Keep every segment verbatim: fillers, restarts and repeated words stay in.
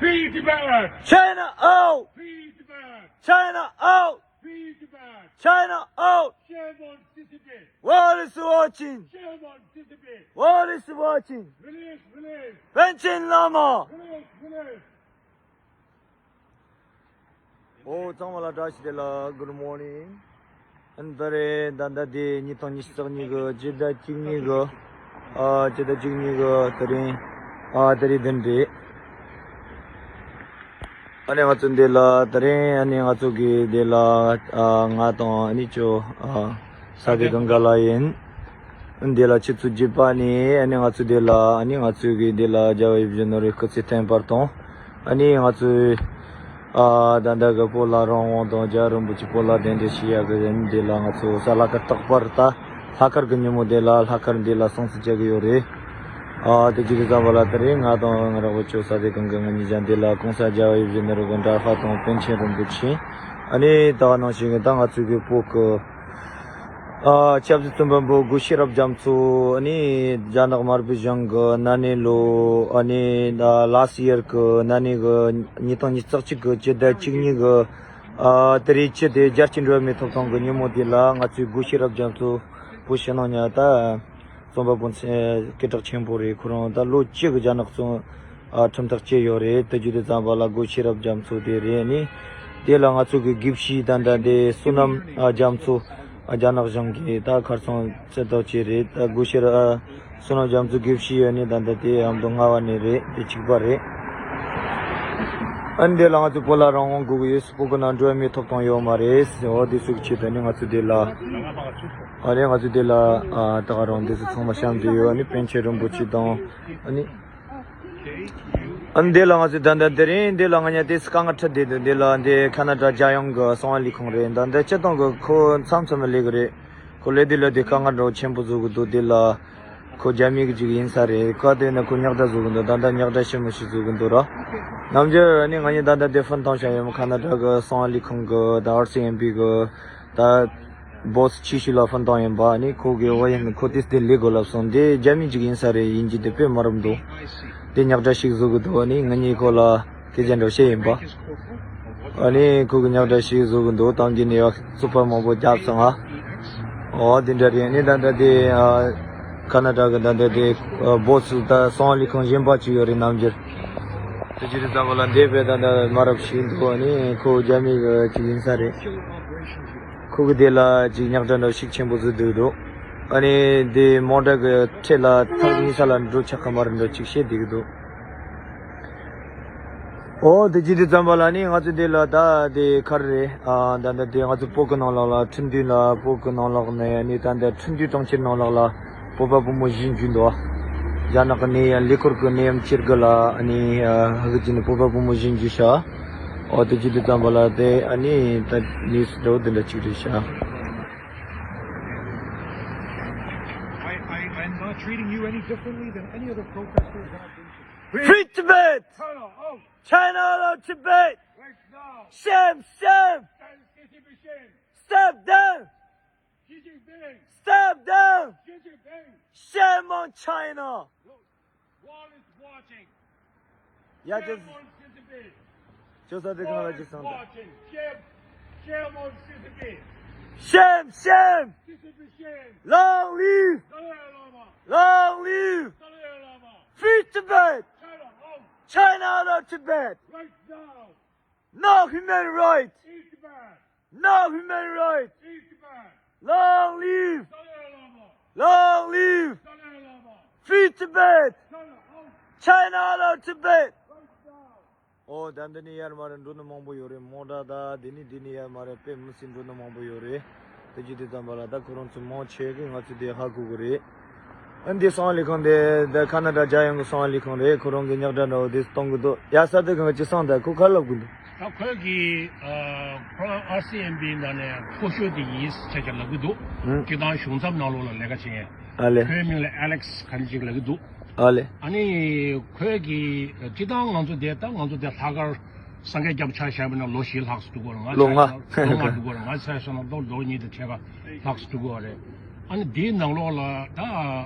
Free Tibet! China out! Free Tibet! China out! Free Tibet! China out! Shame on C C P! World is watching! Shame on C C P! World is watching! Release, release! Panchen Lama! Release, release! ཨོ་ཚང་མ་ལ་བཀྲ་ཤིས་བདེ་ལེགས། Good morning. ཨན་ད་རེས་ད་ལྟ་དེ་ཉིས་སྟོང་ཉི་ཤུ་རྩ་གཉིས་གི་སྤྱི་ཟླ་བཅུ་གཉིས་གི་ཨ་སྤྱི་ཟླ་བཅུ་གཉིས་གི་དེ་རིང་ཨ་དེ་རིང་བདུན་རེད། ཨ་ནི་ང་ཚོ་འདི་ལ་དེ་རིང་ཨ་ནི་ང་ཚོ་གི་འདི་ལ་ཨ་ང་དང་ཨ་ནི་ཅོ་ཨ་ས་དེ་གང་ག་ལ་ཡིན། འདི་ལ་ཆུ་ཚོད་བརྒྱད་པ་ནས་ཨ་ནི་ང་ཚོ་འདི་ལ་ཨ་ནི་ང་ཚོ་གི་འདི་ལ་རྒྱལ་བ་ཡིད་བཞིན་ནོར་བུའི་སྐུ་ཚེ་བརྟན་པར་དང་། ཨ་ནི་ང་ཚོས་ཨ་ད་ལྟ་གི་སྤོ་ལགས་རང་དབང་དང་རྒྱལ་བ་རིན་པོ་ཆེ་སྤོ་ལགས་གདན་འདྲེན་ཞུ་ཡག་གི་ཡིན། འདི་ལ་ང་ཚོ་གཟའ་ལྷག་དཀར་རྟག་པར་ད་ལྷག་དཀར་གི་ཉིན་མོ་འདི་ལ་ལྷག་དཀར་འདི་ལ་སྲུང་བརྩི་བྱེད་གི་ཡོད་རེད། ཨ་དེ་རྗེས་དུས་ཙམ་པ་ལ་དེ་རིང་ང་དང་ང་རང་གི་ཅོ་ས་དེ་གང་གི་ང་གཉིས་ཀྱང་འདི་ལ་གོང་ས་རྒྱལ་བ་ཡིད་བཞིན་ནོར་བུ་གི་འདྲ་ཁ་དང་པཎ་ཆེན་རིན་པོ་ཆེ། ཨ་ནི་ད་ག་ནང་བཞིན་གི་ད་ང་ཚོའི་གི་བོད་གི་ཨ་ཆབ་སྲིད་བཙོན་པ་པོ་སྒོ་ཤེས་རབ་རྒྱ་མཚོ་ཨ་ནི་རྒྱ་ནག་དམར་པོའི་གཞུང་གི་ན་ནིང་ལོ་ཨ་ནི་ལ་སི་ཡར་གི་ན་ནིང་གི་ཉིས་སྟོང་ཉི་ཤུ་རྩ་གཅིག་གི་སྤྱི་ཟླ་བཅུ་གཉིས་གི་ཨ་དེ་རིང་ཕྱི་དེ་རྒྱལ་སྤྱིའི་འགྲོ་བ་མིའི་ཐོབ་ཐང་གི་ཉིན་མོ་དེ་ལ་ང་ཚོའི་སྒོ་ཤེས་རབ་རྒྱ་མཚོ་བོད་ཕྱི་ནང་གཉིས་ད་རྩོམ་པ་པོ་ཚེ་སྐད་གྲགས་ཆེན་པོ་རེད། ཁོ་རང་ད་ལོ་བཅུ་གི་རྒྱ་ནག་བཙོན་ཨ་ཁྲིམས་ཐག་བཅད་ཡོད་རེད། དེ་རྒྱུ་དེ་ཙམ་པ་ལ་སྒོ་ཤེས་རབ་རྒྱ་མཚོ་དེ་རེད། ནི་དེ་ལ་ང་ཚོ་གི་དགེ་བཤེས་ད་ལྟ་དེ་བསོད་ནམས་ཨ་རྒྱ་མཚོ་ཨ་རྒྱ་ནག་གཞུང་གི་ད་གར་སོང་བཙན་ཐབས་བྱས་རེད། ད་སྒོ་ཤེས་རབ་ཨ་བསོད་ནམས་རྒྱ་མཚོ་དགེ་བཤེས་ཡོད་ནི་ད་ལྟ་དེ་ཨ་མདོ་རྔ་བ་ནས་རེད། དེ་གཅིག་པ་རེད། ཨ་ནི་དེ་ལ་ང་ཚོ་སྤོ་ལགས་རང་དབང་དགོས་ཀྱི་ཡོད། སྤོ་གི་ནང་འགྲོ་བ་མིའི་ཐོབ་ཐང་ཡོད་མ་རེད། འོ་དེ་ཚོ་གི་ཆེད་དུ་ནི་ང་ཚོ་དེ་ལ་ཨ་ནི་ང་ཚོ་དེ་ལ་ཨ་ད་ག་རང་དེ་ཚོ་ཚང་མ་བཤམས་བསྡད་ཡོད། ཨ་ནི་པཎ་ཆེན་རིན་པོ་ཆེ་དང་ཨ་ནི། ཨ་ནི་དེ་ལ་ང་ཚོས་ད་ལྟ་དེ་རིང་འདི་ལ་ང་གཉིས་དེ་དཀའ་ངལ་འཕྲད་བསྡད་འདུག་འདི་ལ་འདི་ཁ་ན་ཌ་རྒྱལ་ཡོངས་ཀྱི་གསང་བ་ལས་ཁུངས་རེད། ད་འདི་སྤྱི་བཏང་གི་ཁོ་མཚམས་མཚམས་ལས་ཀྱི་རེད། ཁོ་ལས་དེ་ལ་དེ་དཀའ་ངལ་འདྲ་བོ་ཆེན་པོ་བཟོ་གི་འདུག་འདི་ལ་ཁོ་རྒྱ་མི་གི་ཅིག་ཡིན་ས་རེད། ཁོ་དེ་ནས་ཁོ་རྙོག་དྲ་བཟོ་གི་འདུག་ད་ལྟ་རྙོག་དྲ་ཞེ་མོ་ཞིག་བཟོ་གི་འདུག་ར། ནམ་རྒྱུན་ཨ་ནི་ང་གཉིས་ད་ལྟ་དེ་ཕོན་བཏང་བཞག་ཡོད་མོད། ཁ་ན་ཌ་གི་གསང་བ་ལས་ཁུངས་གི་ད་ཨར་སི་ཨེམ་པི་གི་ད་བོ་སི་ཆེ་ཤོས་ལ་ཕོན་བཏང་ཡིན་པ། ཨ་ནི་ཁོ་གི་འོ་ཡིན་ཁོ་དེ་དེ་ལས་དགོས་ལབ་སོང་། དེ་རྒྱ་མི་ཅིག་ཡིན་ས་རེད། ཡིན་གྱི་དེ་དཔེ་མ་རབས་འདུག་དེ་རྙོག་དྲ་ཞིག་བཟོ་གི་འདུག་ཨ་ནི་ང་གཉིས་ཁོ་ལ་སྐད་ཆ་འདྲ་བཤད་ཡིན་པ། ཨ་ནི་ཁོ་གི་རྙོག་དྲ་ཞིག་བཟོ་གི་འདུག་ཏང་གི་ནས་ཡག་རྩུབ་པ་མང་པོ་རྒྱབ་སོང་ང་། འོ་དེ་འདྲ་རེད། ཨ་ནི་ད་ལྟ་དེ་ཨ་ཁ་ན་ཌ་གི་ད་ལྟ་དེ་ཨ་བོ་སི་ད་གསང་བ་ལས་ཁུངས་གཞན་པ་ཅིག་ཡོད་རེད། ནམ་རྒྱུན་དེ་ཅི་རེད་ཙམ་པ་ལ་འདས་པའི་ད་ལྟ་མ་རབས་ཞིག་འདུག་ཨ་ནི་ཁོ་རྒྱ་མི་གི་ཅིག་ཡིན་ས་རེད། ཁོ་གི་དེ་ལ་ཅིག་རྙོག་དྲ་འདྲ་ཞིག་ཆེན་པོ་བཟོས་བསྡད་འདུག་ཨ་ནི་དེ་མོ་ཊ་གི་ཁྲོད་ལ་ཐག་ཉེ་ས་ལ་འགྲོ་ཆོག་གི་མ་རེད་འདྲ་ཅིག་བཤད་བསྡད་ཀྱི་འདུག་ཨོ་དེ་ཅི་དེ་ཙམ་པ་ལ་ནི་ང་ཚོ་འདི་ལ་ད་དེ་ག་རེ་རེད། ཨ་ད་ད་དེ་ང་ཚོ་བོད་གི་ནང་ལོགས་ལ་ཁྲིན་ཏུའུ་ལ་བོད་གི་ནང་ལོགས་ནས་ནི་ད་ད་ཁྲིན་ཏུའུ་གྲོང་ཁྱེར་ནང་ལོགས་ལ་བོད་པ་བུ་མོ་བཞི་འཇུས་འདུག་རྒྱ་ནག་གི་ནད་ཡམས་ལས་འཁོར་གི་ནད་ཡམས་ཅིག་གི་ལ་ཨ་ནི་ཨ་ཧ་གི་ཅི་ནི་བོད་པ་བུ་མོ་བཞི་འཇུས་ཤག་ཨོ་དེ་ཅི་དེ་ཙམ་པ་ལ་དེ་ཨ་ནི་ད་ནི་སུ་འདྲ་བོ་དེ་འདྲ་ཅིག་རེད་ཤག I, I, I'm not treating you any differently than any other protesters that I've been to. Free Tibet! China out! China out of Tibet! Right now! Shame, shame! Stand, C C P shame! Step down! Xi Jinping! Step down! Xi Jinping! Shame on China! Look, world is watching. Yeah, just. Shame on C C P! ཅོ་ས་དེ་གང་ལ་ཅི་སང་ད། Shame, shame on C C P. Shame, shame. C C P shame. Long live. Dalai Lama. Long live. Dalai Lama. Free Tibet. China out. China out of Tibet. Right now. No human rights. In Tibet. No human rights. In Tibet. Long live. Dalai Lama. Long live. Dalai Lama. Free Tibet. China out. China out of Tibet. Right now. ཨོ་ད་འདི་ནས་ཡར་མར་འགྲོ་ནི་མང་པོ་ཡོད་རེད། མོ་ཊ་ད་འདི་ནས་འདི་ནས་ཡར་མར་དཔེ་མི་སྲིད་འགྲོ་ནི་མང་པོ་ཡོད་རེད། དེ་ཅི་དེ་ཙམ་པ་ལ་ད་ཁོ་རང་ཚོ་མང་ཆེ་གི་ང་ཚོ་དེ་ཧ་གོ་གི་རེད། ཨ་འདི་གསང་བ་ལས་ཁུངས་དེ་ད་ཁ་ན་ཌ་རྒྱལ་ཡོངས་ཀྱི་གསང་བ་ལས་ཁུངས་རེད། ཁོ་རང་གི་རྙོག་དྲ་འདྲ་བོ་དེ་གཏོང་གི་འདུག་ཡ་ས་དེ་གང་ཅི་སང་ད་ཁོ་ཁ་ལབ་གི་འདུག་ད་ཁོས་ཀྱི་ཨ་ཁོ་རང་ཨར་སི་ཨེམ་པི་ནང་ནས་མཐོ་ཤོས་དེ་ཡིན་ཟེར་ཅིག་ལབ་གི་འདུག་ཨང་། སྤྱིར་བཏང་གཞུང་ཚབ་ནང་ལོགས་ལ་ལས་ཀ་བྱེད་མཁན། ཨ་ལེ། ཁོའི་མིང་ལ་ཨ་ལེགས་ག་འདྲ་ཅིག་ལབ་གི་འདུག་ཨ་ལེ། ཨ་ནི་ཁོས་ཀྱི་སྤྱིར་བཏང་ང་ཚོ་དེ་ད་ང་ཚོ་དེ་ལྷག་དཀར་སངས་རྒྱས་སྐྱབས་ཆ་བཞག་པ་ན་ལོ་བཞི་ལྷག་ཙམ་འདུག་གོ་ལོ་ལྔ་ལོ་ལྔ་ཆ་ལོ་ལྔ་འདུག་གོ་ལོ་ལྔ་ཆ་ཤོ་ན་ལོ་ལོ་གཉིས་དང་ཕྱེད་ཀ་ལྷག་ཙམ་འདུག་གོ་རེད། ཨ་ནི་དེའི་ནང་ལོགས་ལ་ད་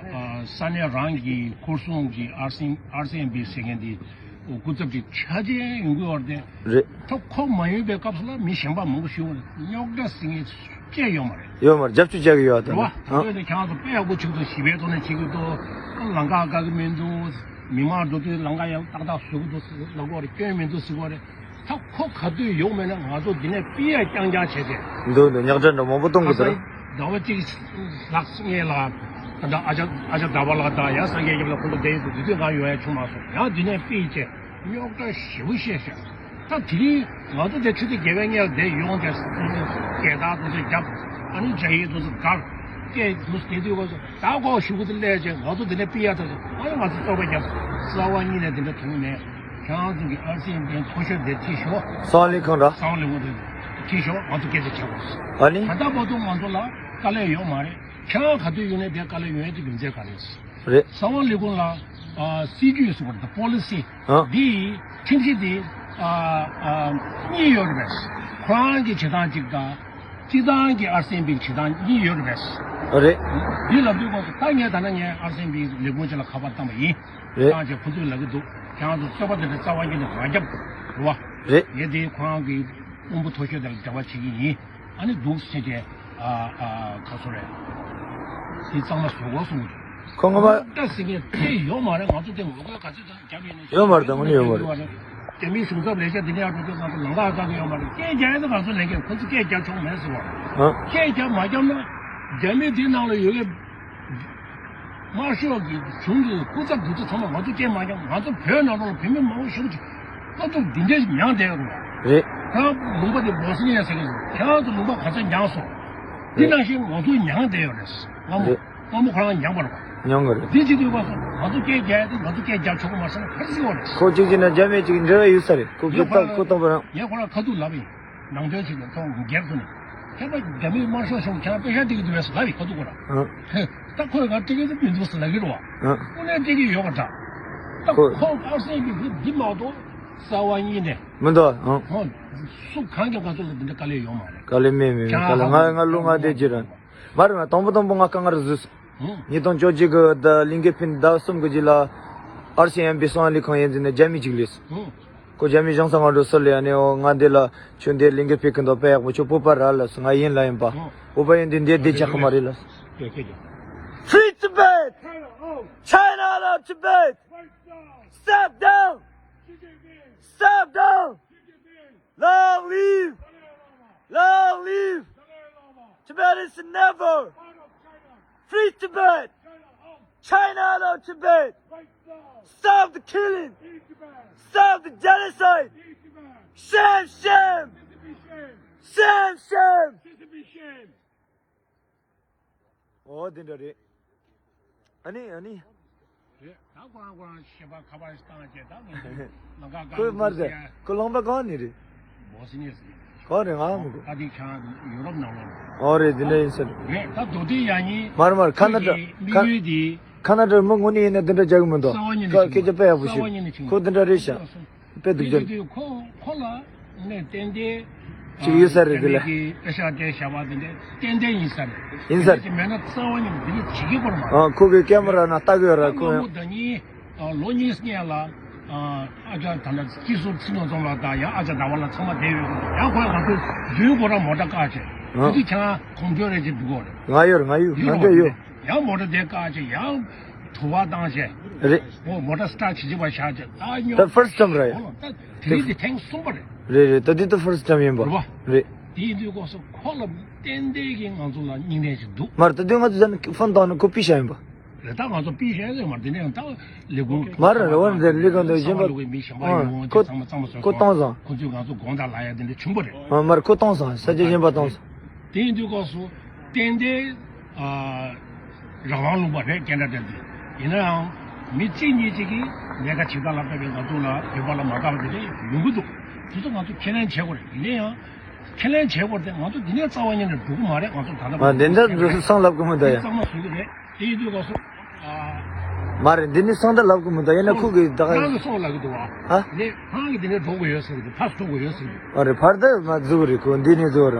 ས་གནས་རང་གི་ཁོར་སྲུང་གི་ཨར་སི་ཨར་སི་ཨེམ་པི་ཟེར་མཁན་དེ། སྐུ་ཚབ་ཅིག་ཆ་ཅན་ཡོང་གི་ཡོད་རེད། རེད། ད་ཁོ་མ་ཡོང་པའི་སྐབས་སུ་ལ་མི་གཞན་པ་མང་པོ་ཞིག་ཡོང་རེད། རྙོག་དྲ་ཟེར་མཁན་སྐྱེས་ཡོད་མ་རེད། ཡོད་མ་རེད། རྒྱབ་སྐྱོར་བྱ་གི་ཡོད་ད། རེད་བ། ད་ལྟ་ནས་ཁྱེད་རང་ཚོ་དཔེ་ཡག་པོ་བྱེད་ཀྱི་འདུག་ཞི་བའི་ཐོག་ནས་བྱེད་ཀྱི་འདུག་ལམ་ཁ་བཀག་གི་མི་འདུག་མི་མང་འགྲོ་དུས་ལམ་ཁ་ཡང་ཏག་ཏག་བཟོ་གི་འདུག་ལབ་ཀྱི་ཡོད་རེད། སྐྱོན་མི་འདུག་ཟེར་གྱི་ཡོད་རེད། ད་ཁོ་ག་དུས་ཡོང་མེད་ན་ང་ཚོ་འདི་ནས་པི་ཡ་རྐྱང་རྐྱང་བྱས་ཏེ། འདུག་འདུག་རྙོག་དྲ་འདྲ་མང་པོ་གཏོང་གི་འདུག་ཟླ་བ་གཅིག་ལྷག་སྔོན་ལ་ད་ལྟ་ཨ་ཅག་ཨ་ཅག་ཟླ་བ་ལགས་དང་ཡང་སངས་རྒྱས་སྐྱབས་ལགས་ཁོང་ཚོ་བསྡད་ཡོད་དུས་དེ་དུས་ང་ཡོང་ཡ་བྱུང་མ་སོང་། ཡང་འདི་ནས་པི་བྱས་རྙོག་དྲ་ཞེ་པོ་བཤད་ཤག་ད་དེ་རིང་ང་ཚོ་དེ་ཆུ་ཚོད་བརྒྱད་པའི་སྔོན་ལ་དེ་ཡོང་དེ་རྒྱལ་དར་དེ་ཚོ་བརྒྱབ། ཨ་ནི་ཇ་ཡི་དེ་ཚོ་བསྒར། སྐད་དེ་ཚོ་དེ་དུས་ཁོ་ཚོ་ད་ཁོ་ཞུ་གི་དེ་སླེབས་བྱས་ང་ཚོ་འདི་ནས་པི་ཡ་ཐོག་ཨ་ནི་ང་ཚོ་རྩོད་པ་བརྒྱབ། རྩ་བ་ཉིད་ནས་དེ་འདྲ་མཐོང་མེད། ཁྱེད་རང་ཚོ་གི་ཨར་སེ་ཨེམ་པི་མཐོ་ཤོས་དེ་ཁྲིད་ཤོག་གསང་བ་ལྷུན་ཁང་འདྲ། གསང་བ་ལྷུན་ཁང་དེ་ཁྲིད་ཤོག་ང་ཚོ་སྐད་ཆ་བྱེད་དགོས། ཨ་ནི། ད་ལྟ་བར་དུ་ང་ཚོ་ལ་དཀའ་ལས་ཡོད་མ་རེད། ཁྱེད་རང་ག་དུས་ཡོང་ནས་དེ་དཀའ་ལས་ཡོང་ཡས་དེ་རྒྱུ་མཚན་ག་རེ་རེད། རེད། གསང་བ་ལྷུན་ཁང་ལ་ཨ་སྲིད་ཇུས་ཟེར་བ་རེད། པོ་ལི་སི་ཨ། འདི་ཁྲིམས་གཞི་འདི་ཨ་ཨ་གཉིས་ཡོད་རེད་པས། ཁོ་རང་གི་བྱེད་སྟངས་གཅིག་དང་། སྤྱི་བཏང་གི་ཨར་སེ་ཨེམ་པི་གི་བྱེད་སྟངས་གཉིས་ཡོད་རེད་པས། རེད། འདི་ལབ་དུས་ཁོང་ཚོ་ད་ངས་ད་ནང་ངས་ཨར་སེ་ཨེམ་པི་ལས་ཁུངས་ཅིག་ལ་ཁ་པར་བཏང་པ་ཡིན། རེད། བཏང་བྱས་ཁོ་ཚོས་ལབ་ཀྱི་འདུག་ཁྱེད་རང་ཚོ་རྩོད་པ་དེ་འདྲ་རྩ་བ་ཉིད་ནས་མ་རྒྱབ། རེད་བ། རེད། ངས་དེ་ཁོ་རང་གི་དཔོན་པོ་མཐོ་ཤོས་དེ་ལ་འབྲེལ་བ་བྱེད་ཀྱི་ཡིན། ཨ་ནི་འདུག་ཟེར་བྱས་ཨ་ཨ་ག་ཚོད་རེད། དེ་གཙང་མ་བཟོ་དགོས་གསུངས་འདུག་ཁོ་ངོ་མ། ད་ཟེར་མཁན་དེ་ཡོད་མ་རེད། ང་ཚོ་དེ་ངོ་རྒོལ་ག་ཚོད་ཙམ་རྒྱབ་ཡོད་ན། ཡོད་མ་རེད། དངོས་གནས་ཡོད་མ་རེད། རྒྱ་མིའི་གཞུང་ཚབ་ལས་བྱེད་འདི་ནས་ཡར་འགྲོ་དུས་ང་ཚོ་ལམ་ཁ་བཀག་གི་ཡོད་མ་རེད། སྐད་རྒྱག་ཡས་དེ་ང་ཚོ་ལས་འགན་ཁོ་ཚོ་སྐད་རྒྱག་ཆོག་མེད་ཟེར་བ། ཨ། སྐད་རྒྱག་མ་རྒྱབ་ན་རྒྱ་མི་འདི་ནང་ལ་ཡོད་མཁན་དམར་ཤོག་གི་གཞུང་གི་སྐུ་ཚབ་འདི་ཚོ་ཚང་མ་ང་ཚོ་སྐད་མ་རྒྱབ། ང་ཚོ་བོད་ནང་ལོགས་ལ་བོད་མི་མང་པོ་ཞེ་པོ་ཅིག་ལྟ་གྲུབ་འདི་འདྲའི་མྱངས་བསྡད་ཡོད་རེད། རེད། ད་ལུང་པ་དེ་བོ་སི་ནི་ཡ་ཟེར་གི་རེད། ཁྱེད་རང་ཚོ་ལུང་པ་ག་ཚོད་མྱངས་སོང་། འདི་རེད། ནང་བཞིན་ང་ཚོ་མྱངས་བསྡད་ཡོད་རེད། སྔ་མོ། རེད། སྔ་མོ་ཁོ་རང་མྱངས་པ་རེད་པ། མྱངས་པ་རེད། འདི་ཅི་དུས་བ་སོང་ང་ཚོ་སྐད་རྒྱག་ཡ་དེ་ང་ཚོ་སྐད་རྒྱག་ཆོག་གི་མ་སོང་ག་རེ་ཟེར་བ་རེད། ཁོ་གཅིག་བྱས་ན་རྒྱ་མི་གཅིག་འབྲེལ་བ་ཡོད་ས་རེད། ཁོ་ངས་ཁོ་ཁོ་ལྟ་རང་ཁོ་ལྟ་བུ་རང་། ངས་ཁོ་རང་ཁ་ཐུག་ལབ་ཡིན། ནང་དོན་ཞིག་ལ་ཐོག་སྒེར་དུ་ནས། ཁྱེད་པ་རྒྱ་མིའི་དམར་ཤོག་གཞུང་ཁྱེད་རང་པེ་ཤ་སྟེར་གི་འདུག་བས་ལབ་ཡིན་ཁ་ཐུག་ཁོ་རང་། ཨ། ད་ཁོས་ང་སྟེར་གི་འདུག་མི་འདུག་ཟེར་ལབ་ཀྱི་རེད་བ། ཨ། དངོས་གནས་སྟེར་གི་ཡོད་པ་འདྲ། ད་ཁོ་ཁོ་ཨར་སེ་ཨེམ་པི་འདི་མ་གཏོགས་རྩ་བ་ཉིད་ནས། མི་འདུག་ཨ། ཁོ་སུ་གང་གིས་ང་ཚོ་ལ་འདི་འདྲ་དཀའ་ལས་ཡོད་མ་རེད། དཀའ་ལས་མེད་མེད་མེད། དཀའ་ལས་ང་ང་ལོ་ལྔ་བསྡད་ཀྱི་རེད། མ་རེད་མ། དང་པོ་དང་པོ་ང་དཀའ་ངལ་བཟོས། ཨང་། ཉིས་སྟོང་བཅོ་གཅིག་གི་ཟླ་ལིང་གེ་ཕིན་ཟླ་གསུམ་གི་རྗེས་ལ་ཨར་སེ་ཨེམ་པི་གསང་བ་ལྷུན་ཁང་ཡན་ཟིན་ནས་རྒྱ་མི་གཅིག་སླེབས། ཨང་། ཁོ་རྒྱ་མི་གཞུང་ཚབ་ང་འགྲོ་ཟེར་ལས་ཨ་ནི་འོ་ང་འདི་ལ་ཁྱོད་འདི་ལིང་གེ་ཕིན་གི་འདུག་དཔེ་ཡག་པོ་ཁྱོད་བོད་པ་ར་ལབ་སོང་། ང་ཡིན་ལབ་ཡིན་པ། ཨང་། བོད་པ་ཡིན་དུས་འདི་འདི་ཆགས་ཀྱི་མ་རེད་ལབ་སོང་། ཡོད་ཀྱི་ཡོད། Free Tibet! China out! China out of Tibet! Right down! Step down! Xi Jinping! Step down! Xi Jinping! Long live! Dalai Lama! Long live! Dalai Lama! Tibet is never! Out of China! Free Tibet! China out! China out of Tibet! Right now! Stop the killing! Free Tibet! Stop the genocide! Free Tibet! Shame, shame! This is shame! Shame, shame! This is shame! ཨོ་དེ་འདྲ་རེད། ཨ་ནི་ཨ་ནི། རེད། ད་ཁོ་རང་ཁོ་རང་ཞེ་པོ་ཁ་པར་ཞིག་བཏང་བྱས་ད་ང་ཚོ་ལམ་ཁ་ཁོས་མར་ཟེར་ཁོ་ལུང་པ་གང་ནས་རེད། བོ་སི་ནི་ཡ་ཟེར། གང་རེད་ང་མི་གོ། ད་དེ་ཁྱེད་རང་ཡུ་རོབ་ནང་ལོགས་ལ། ཨོ་རེད་དེ་འདྲ་ཡིན་ཟེར། རེད་ད་མདོ་སྟོད་ཡ་གཉིས། མར་མར་ཁ་ན་ཁོས་ཀྱི་དམིགས་ཡུལ་དེ། ཁ་ན་ཌ་མི་དངོས་གནས་ཡིན་ན་དེ་འདྲ་རྒྱག་གི་མི་འདུག་རྩ་བ་ཉིད་ནས་ཁ་ཁྱེད་ཀྱི་དཔེ་ཡག་པོ་ཞིག་རྩ་བ་ཉིད་ནས་ཁོ་དེ་འདྲ་རེད་ཤག་དཔེ་སྡུག་ཅན། དེ་དུས་ཁོ་ཁོ་ལ་ནས་ཏན་ཏན་ཅིག་ཡོད་ས་རེད་དེ་ལ། རྒྱ་མི་གི་པེ་ཤག་དེ་བཞག་པ་དེ་འདྲ་ཏན་ཏན་ཡིན་ས་རེད། ཡིན་ས་རེད། དེ་མེད་ན་རྩ་བ་ཉིད་ནས་འདི་ནས་བྱེད་ཀྱི་ཁོ་ར་མ། ཨ་ཁོ་གི་ཀེ་མ་ར་ནང་ལྟ་གི་ཡོད་ར་ཁོ། སྔ་མོ་ཟླ་གཉིས་ལོ་གཉིས་སྔོན་ལ་ཨ་ཅག་ད་ལྟ་སྐྱིད་ཟུར་ཚིག་ནོར་ཚང་ལ་དང་ཡང་ཨ་ཅག་ཟླ་བ་ལ་ཚང་མ་བསྡད་ཡོད་ཀྱི་ཡང་ཁོ་ཡང་ང་ཚོ་མདུན་སྐོར་ར་མོ་ཊ་བཀག་བྱས་དེ་དུས་ཁྱེད་རང་གོམ་བགྲོད་རེ་བྱེད་འདུག་གོ་རེད། ང་ཡོད་རེད་ང་ཡོད་ང་འདྲ་ཡོད། ཡང་མོ་ཊ་དེ་བཀག་བྱས་ཡང་དུ་བ་བཏང་བྱས། རེད། འོ་མོ་ཊ་སི་ཊར་ཊི་བྱེད་ཀྱི་བ་བཞག་བྱས་ད་སྙོ། ད་ཕར་སི་ཊི་ཊེམ་ར་ཡོད། འོ་ལ་ད་དེ་རིང་དེ་ཐེངས་གསུམ་པ་རེད། རེད་རེད་ད་འདི་ད་ཕར་སི་ཊི་ཊེམ་ཡིན་པ། རེད་བ། རེད། དེ་ཡིན་དུས་ཁོ་སོ་ཁོ་ལ་ཏན་ཏན་གྱི་ང་ཚོ་ལ་སྙིང་ནད་ཅིག་འདུག་མར་ད་དུང་ང་ཚོ་ཟ་ནི་ཕོན་བཏང་ནི་ཁོ་པི་ཤ་ཡིན་པ། རེད་ད་ང་ཚོ་པི་ཤ་ཡིན་མར་དེ་ནས་ད་ལས་ཁུངས་མར་རེད་བ་རེད་ལས་ཁུངས་དེ་གཞན་པ་ལུགས་མི་གཞན་པ་ཡོང་ཁོ་ཚང་མ་ཚང་མ་བཟོས་ཁོ་བཏང་སོང་། ཁོ་ཚོས་ང་ཚོ་དགོངས་དག་ལ་ཡ་དེ་འདྲ་བྱུང་པ་རེད། མར་ཁོ་བཏང་སོང་ས་ཆ་གཞན་པ་བཏང་སོང་། དེ་ཡིན་དུས་སྐབས་སུ་ཏན་ཏན། རང་དབང་ལུང་པ་རེད་ཀན་ཌ་ཌ་འདི། ཡིན་ན་ཡང་མི་གཅིག་གཉིས་གཅིག་གིས་ལས་ཀ་བྱེད་སྟངས་ལ་བལྟས་པའི་ང་ཚོ་ལ་བོད་པ་ལ་མ་དགའ་བ་དེ་འདྲ་ཡོང་གི་འདུག་དེ་ཚོ་ང་ཚོ་ཁས་ལེན་བྱེད་དགོས་རེད། ཡིན་ན་ཡང་ཁས་ལེན་བྱེད་དགོས་རེད་དེ་ང་ཚོ་འདི་ནས་རྩ་བ་ཉིད་ནས་འགྲོ་གི་མ་རེད། ང་ཚོ་ད་ལྟ་ཨ་བར་དུ་དེ་འདྲ་འགྲོ་སོང་བསམ་ལབ་གི་མི་འདུག་ཡ། གཙང་མ་བཟོ་གི་རེད། དེ་ཡིན་དུས་སྐབས་སུ། མ་རེད་འདི་ནི་སང་ད་ལབ་གི་མི་འདུག་ཡིན་ན་ཁོ་གི་ད་ག་རང་གི་སོང་ལབ་གི་འདུག་ཨ། ཧ། ནི་རང་གི་འདི་ནས་འགྲོ་དགོས་ཡོད་ཟེར་གི་འདུག་ཕར་འགྲོ་དགོས་ཡོད་ཟེར་གི་འདུག་ཨ་རེད་ཕར་ད་མ་བཟོ་གི་རེད་ཁོ་འདི་ནས་བཟོ་ར།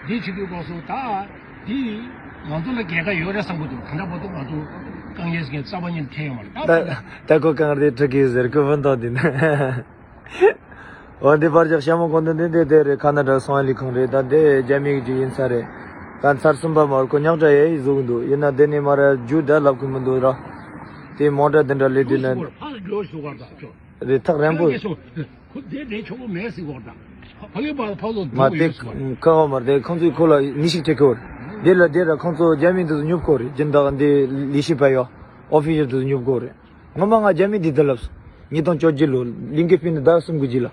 འདི་བྱེད་དུས་སྐབས་སུ་ད། དེ་ང་ཚོ་ལ་རྒྱལ་ཁ་ཡོད་རེད་བསམ་གྱི་འདུག་ད་ལྟ་བར་དུ་ང་ཚོ་ ངས་ངས་རྩ་བ་ཉིད་ཐེ་ཡོང་མ་རེད། ད་ད་ད་ཁོ་གང་རེད་ཁྲི་ཀི་ཟེར་ཁོ་བུན་ཏོ་འདི་ན། འོ་འདི་པར་ཇག་ཤ་མོ་གོང་དུ་འདི་འདི་དེ་རེད། ཁ་ན་ཌ་སོང་ལི་ཁང་རེད། ད་འདི་རྒྱ་མི་གི་ཡིན་ས་རེད། ད་ཚར་གསུམ་པ་མར་ཁོ་ཉག་དྲ་ཡེ་ཡི་བཟུང་འདུག་ཡིན་ན་འདི་ནས་མར་རྒྱུ་ད་ལབ་ཁོ་མི་འདུག་ར། དེ་མོ་ཊ་འདི་འདྲ་ལས་འདི་ན། རེད་ཐག་རིང་པོ། ཁོ་དེ་དེ་ཆོག་གོ་མེད་ཟིག་གོ་ད། ཕ་གི་པ་ཕ་ལོ་མ་དེ་ཁ་བ་མར་དེ་ཁོང་ཚོའི་ཁོ་ལ་ནི་ཞིག་ཁྲེ་ཁོར། དེ་ལ་དེ་ར་ཁོང་ཚོ་རྒྱ་མི་འདི་ཚོ་ཉོབ་ཁོ་རེད། སྦྱིན་བདག་འདི་ལི་ཤི་པ་ཡོ། ཨོ་ཕི་ཤར་འདི་ཚོ་ཉོབ་ཁོ་རེད། ངོ་མ་ང་རྒྱ་མི་འདི་འདི་ལབ་སོང་། ཉིས་སྟོང་བཅོ་བརྒྱད་ལོ་ལིང་ཀེ་ཕིན་ནི་ཟླ་གསུམ་གི་རྗེས་ལ།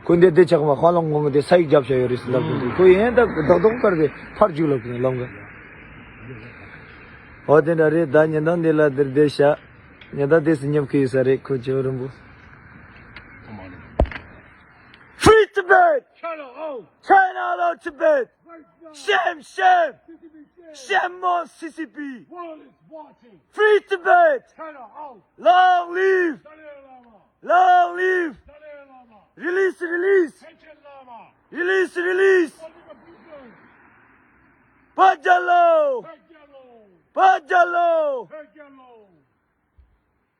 ཁོ་འདི་དེ་ཆག་མ་ཧ་ལོང་ངོ་མ་དེ་ས་ཡིག་རྒྱབ་བྱ་ཡོད་རེད་ཟེར་ལབ་གི་འདུག་ཁོ་ཡན་ད་རྡོག་རྡོག་ཀར་དེ་ཕར་རྒྱུག་ལབ་གི་ལམ་ག་ཨོ་དེ་འདྲ་རེད། ད་ཉིན་ཐང་འདི་ལ་འདིར་བསྡད་ཤག་ཉི་ཟླ་དེ་སུ་ཉོབ་ཁི་ཡོད་ས་རེད། ཁོ་ཇོ་རིན་པོ། Free Tibet! China out! China out Tibet! Shame, shame! Shame on C C P! World is watching! Free Tibet! China out! Long live! Dalai Lama! Long live! Dalai Lama! Release, release! Panchen Lama! Release, release! All the prisoners! Pajalo! Pajalo! Pajalo! Pajalo!